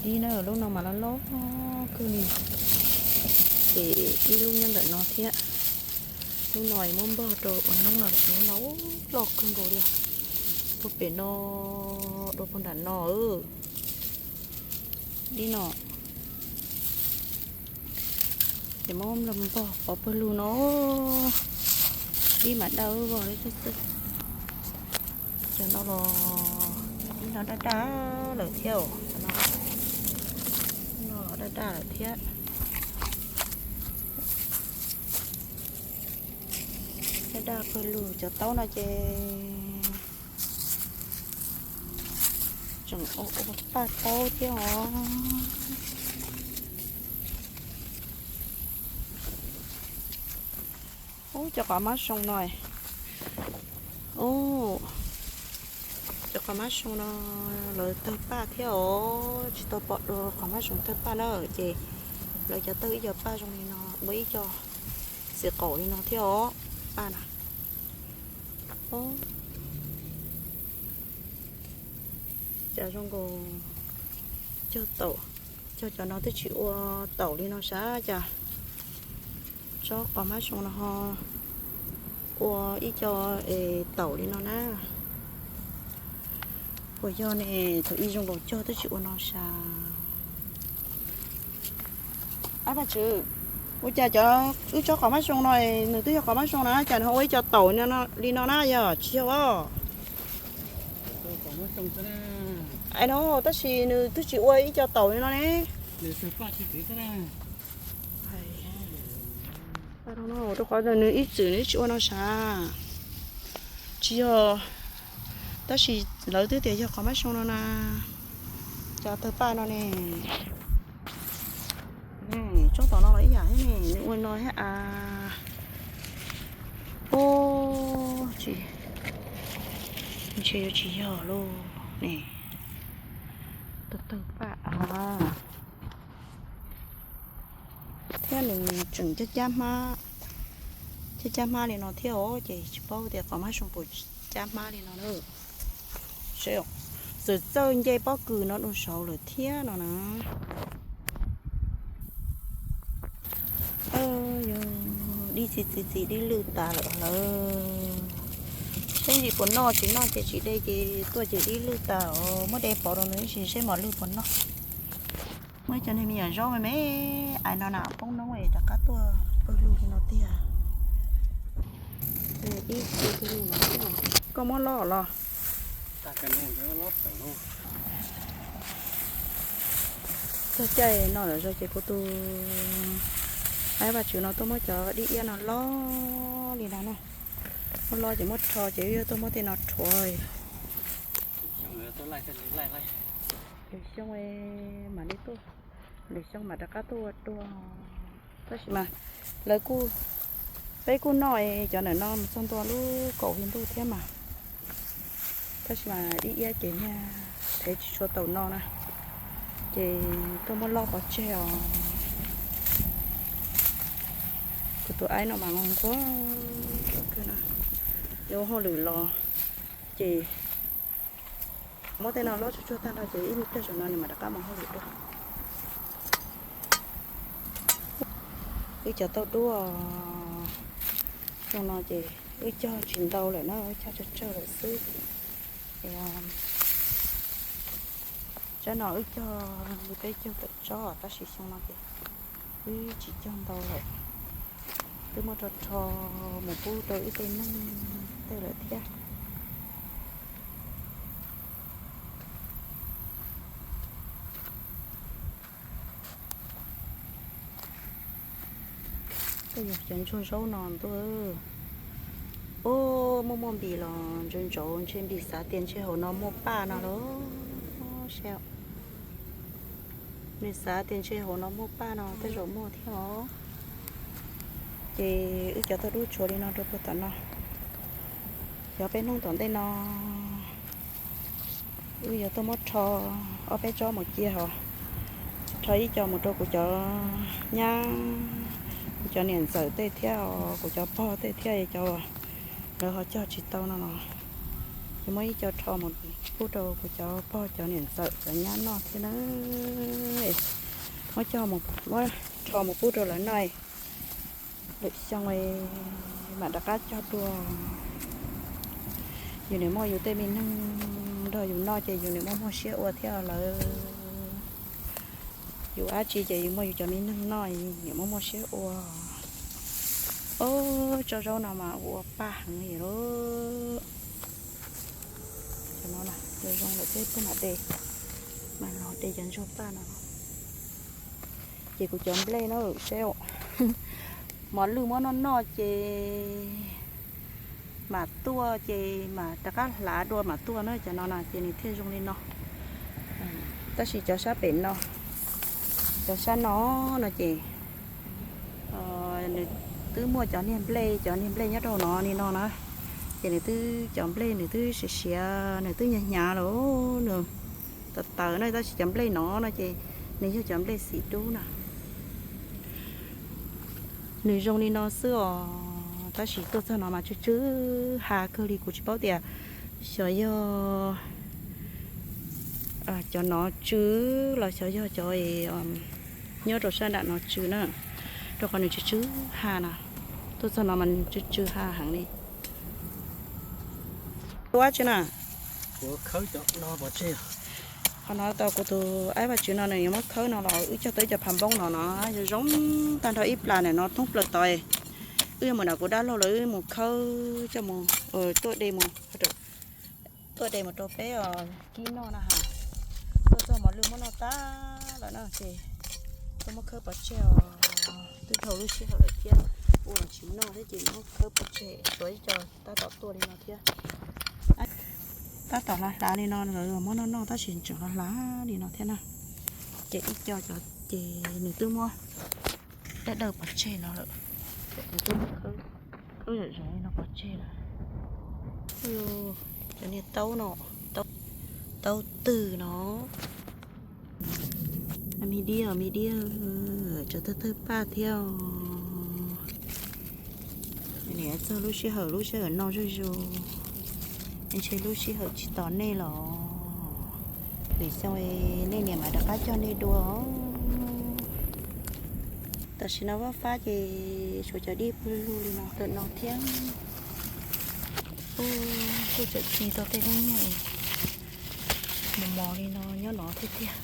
Ib na, lub no mas loj loj kawg li, ces ib lub nyob ntawm no thiab. Lub no muab npog rau ua noob no, lub no loj kawg nkaus li. Puag pem no, dua puag nram no, dib no. Ces muab npog pov pawg lug no, dib mas dawb vog li. Cov no los dib no daj daj lawm thiab, no los daj daj lawm thiab. Daj daj pawg lug. Cov taub no ces tseem ua paj taub thiab os. Ub, cov qos mab soo no, ub, cov qos mab soo no lawv tawg paj thiab os, tsis tau pom dua qos mab soo tawg paj na, ces lawv cov tawg ib co paj zoo li no, ua ib co xim qaum li no thiab os, paj na. Cas zoo nkaus cog taum, cog cov no twb tsis ua taum li no sav cas. Tsob qos mab soo no ho ua ib co es taum li no na. Puas yog ne? Thaum ub zoo nkaus cog twb tsis ua no sav. Ab Paj Tswv, ua cas cov wb tsob qos mab soo no, nws twb yog qos mab soo na, cas nws ho ua ib co taum li no na, yog tsis yog os? Ai no, tab sis nws twb tsis ua ib co taum li no ne. Rau qhov nws ib txwm nws tsis ua no sav. Tsis yog, tab sis lawv twb tias yog qos mab soo no na. Cov tawg paj no ne. Tsob tom no los ib yam thiab ne, nws ua no thiab as. Ub, tsis, ntshe yuav tsis yog lauj ne. Tawg tawg paj as. Thiab nws tseem cab cab hmab, cab cab hmab li no thiab os, ces tsis paub tias qos mab soo puas cab hmab li no na. Txawm txawj nce pob kws no dua saud lawm thiab no na. Yog dib txiv txiv txiv dib lwj tas lawm lawm. Saib ntsis puas noj, tsis noj ces tsis de ces tuaj ces dib lwj tas os. Muab de pov rau nws ib sim seb mos lwj puas noj. Muaj ib co niag me nyuam zaub me me aiv no na poob noob es rov qab tuaj pawg lug li no tiag. Koj muab loj los? Txog caij no lawm zog ces kuv tus Aib Vaj Tswv no tuaj muab cov dib iab no loj li no na. Muab loj ces muab rho ces yog tuaj muab tej no rhuav. Lwm xyoo mam li tuaj, lwm xyoo mam rov qab tuaj ua dua. Tab sis mas lawv kuj, peb kuj noj cov ntawm no mus txog ntua lub kaum hli ntuj thiab mas. Tab sis mas dib iab ces niag thev tsis tshua tau no na, ces tuaj muab loj pov tseg os. Kuv tus aib no mas nquag nquag kawg na, yuav ua hauj lwm los ces muab tej no loj tsuag tsuag tag nrho ces ib me pliag zaum no nws mam rov qab mus hauj lwm dua. Wb cov tauj dub xyoo no ces wb cog tsis ntau lawm na, wb cog tsawg tsawg lawm xwb. Tsab no wb cog li peb caug tawm tsob tab sis xyoo no ces wb tsis cog ntau lawm, twb muab rho rho mus pub rau ib tug neeg tej lawm thiab. Tej yog cov ntsuag zaub no ntuj. Ub, muaj muaj npis los ntsaus ntsaus, ntshe npis xav tias ntshe hauv no muaj paj no los, nws xav tias ntshe hauv no muaj paj no tej zaum muaj thiab os. Ces wb cov tauj dub tshuav li no rau puag tom no. Cov peb hnub tom ntej no wb yuav tuaj muab rho ob peb tsob mus cia hos, rho ib co mus rau kuv cov nyab, kuv cov niam ntxawm tej thiab, kuv cov pog tej thiab, cov lawv ho cog tsis tau no los Muab ib co rho mus pub rau kuv cov pog cov niam ntxawm cov nyab noj thiab na. Muab coj, muab rho mus pub rau lawv noj, lwm xyoo mam rov qab cog dua. Yus niam muaj yus tej me neeg nrog yus noj ces yus niam muaj muaj siab ua thiab lawm. Yus dab tsi ces yus muaj yus cov me neeg noj, niam muaj muaj siab ua. Ob tsob zaub no mas ua paj heev li lawm. Cov no zoo lawm thiab, peb mam de, mam los de cov ntsuag paj no. Ces kuv cov nplej no seb, mos lwj muab noj noj ces mam tuaj, ces mam rov qab hlav dua mam tuaj na. Cov no na ces nws thiaj zoo li no. Tab sis cov sab pem no, cov sab no no ces nws twb muaj cov niag nplej, cov niag nplej nyob rau no li no na. Ces nws twb, cov nplej nws twb siav siav, nws twb hnyav hnyav lawm, nws tawv tawv na. Tab sis cov nplej no no ces nws yog cov nplej xim dub na. Nws zoo li no xwb os, tab sis tuaj txog no mas tsw tsw ha kawg li. Kuv tsis paub tias xyov yog cov no tsw los xyov yog cov nyob rau sab nram no tsw na, rau qhov nws tsw tsw ha na. Tuaj txog no mas nws tsw tsw ha heev li. Ua tsi na? Qhov no tau kuv tus aib Vaj Tswv no nws yuav muab khawb no los wb cog tau ib co phav npoob no no, zoo zoo tag nrho ib plas ntawm no thoob plaws tod. Wb yuav mus nram kuv dab laug lawv wb mus khawb coj mus tuaj de mus, tuaj de mus rau peb os kib noj na has. Tuaj txog mos lwj muab noj tag lawm no ces tuaj muab khawb pov tseg os. Twb dhau lub sij hawm lawm thiab, ua los tsis noj thiab ces muab khawb pov tseg, tshuav ib co tab tom tuaj li no thiab. Tab tom hlav hlav li no lawm, muab noj noj tab sis tseem hlav hlav li no thiab na. Ces ib co cov ces nws twb muab dawb dawj pov tseg no lawm, ces nws twb muab khawb zom zaws li no pov tseg lawm. Cov niag taub no, taub twg no. Me diab, me diab, tsov thawj thawj paj thiab os. Nim txog lub sij hawm, lub sij hawm no zuj zus, ntshe lub sij hawm tsis tos nej los. Lwm xyoo nej niam mam rov qab coj nej dua. Tam sim no vaj fab ces tshuav cov dib pw lug li no ntawm no thiab. Tuaj tseem ci tau tej lub nyiaj mos mos li no nyob no thiab tiag.